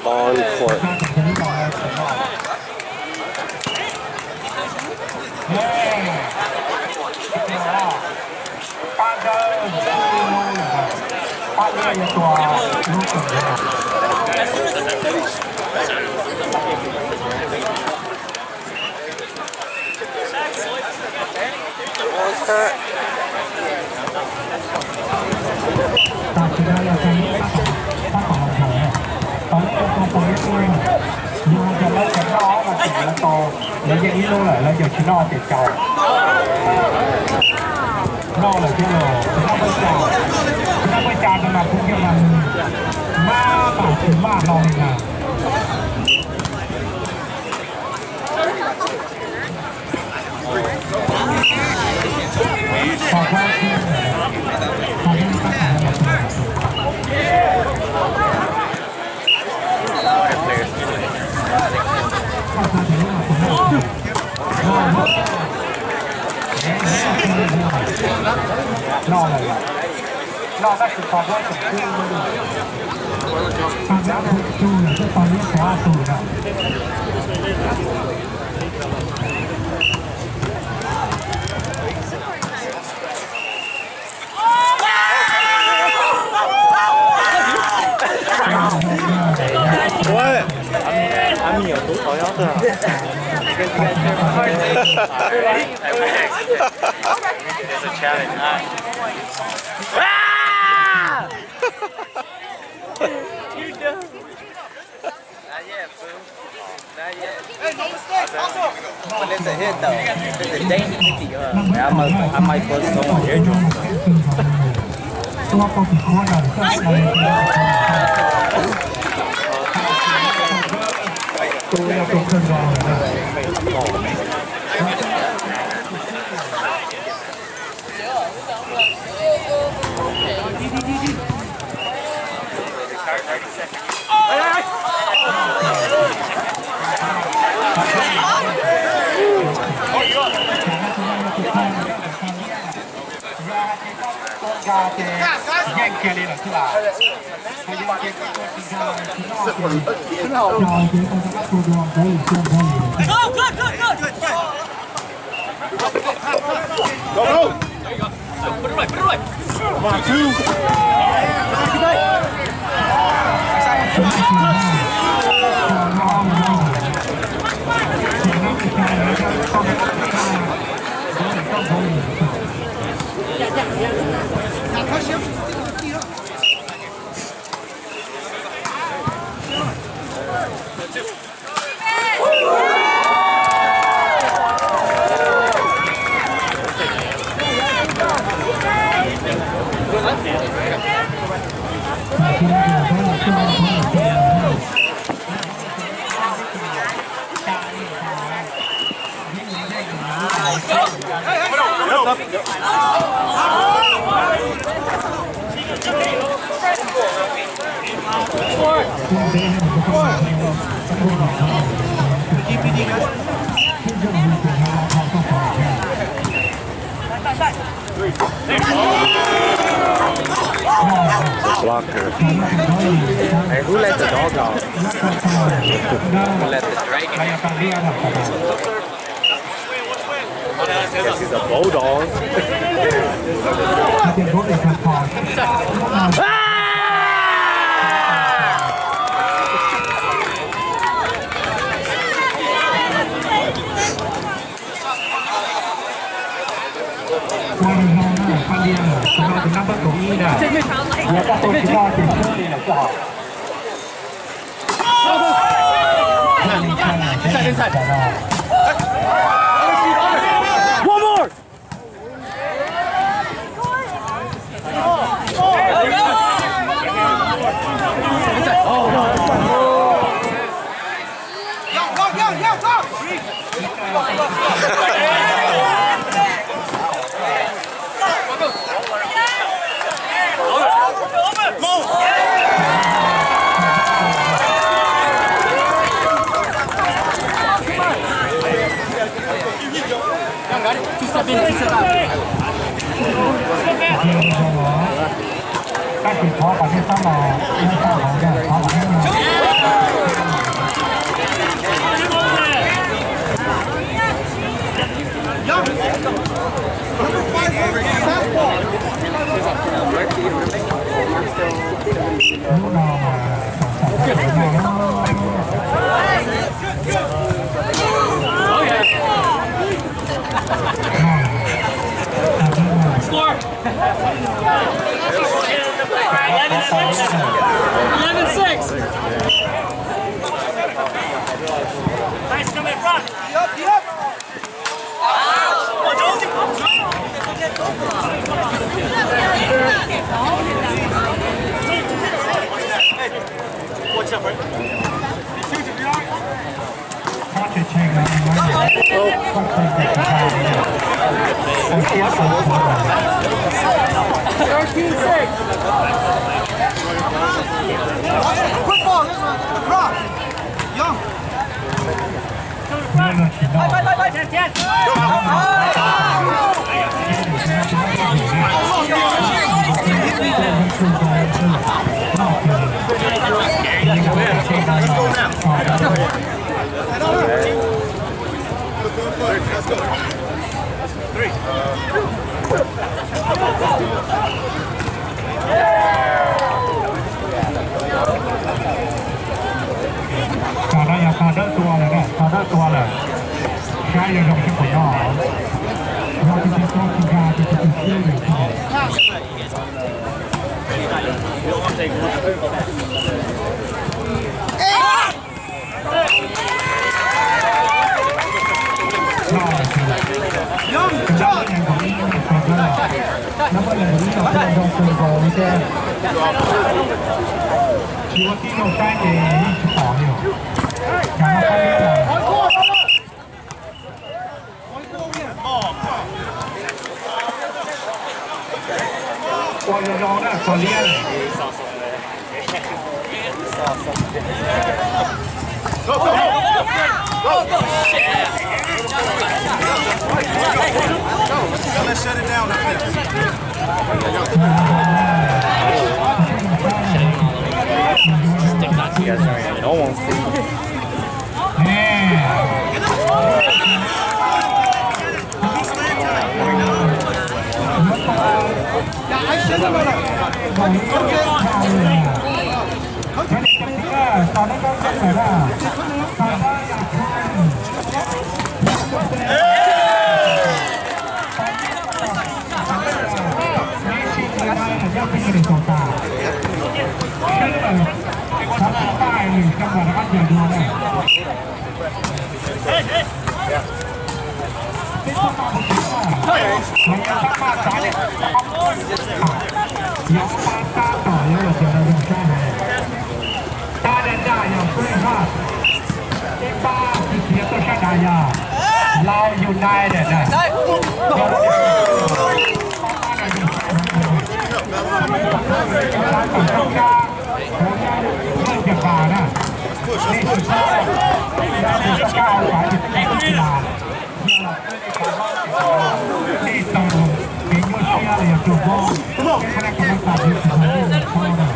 Ball court. Tam sim no yog tau ib pab tom, pab tom los thaum, tau ib pab tom ib tug, yog hais tias lawv tseem noj mas tseem lawv tau, lawv yeej ib lub lawm, lawv yeej tsis noj ces caum. Noj lawm thiab los tsis noj pab cas, tsis noj pab cas no mas kuv thiaj mas maj pam tsis maj no li na. Ua, a mi yuav tub tau nyob twg? The blocker. Hey, who let the dog out? Who let the dragon out? Guess he's a bulldog. One more! Tab sis thov kom nej txhob los nyob sab hauv, thov kom nej nyob. Lub no mas txaus txaus txaus txaus. Score. Eleven six. Nice, come in front. Thirteen six. Tom no yog tom dawb tua lawm na, tom dawb tua lawm. Saib yog zoo seb puas nyob. Yog tus twg tuag tsis nkag ces tus twg siab yus thiab. Tsis ua tib zoo saib ces yeej tsis pom li os. Cas no saib liab lawm. Ua zoo zoo na, txog liab lawm. Stick that together and no one see. Yog pab tab tom yuav los tias zoo sab heev. Pab daj daj yog Fred Hart, peb pab tsis khiav tuaj sab nrad yog Lao United na. Yog pab no zoo sab heev, pab tom sab kab, hauv sab Nyij Pooj na. Nej tsis paub, sab kab hauv sab Nyij Pooj tsis las. Nej tau kev nyuaj siab los yog tsaug zog, peb qhab dab qhab nab tas li tsis tau nej tau paub na.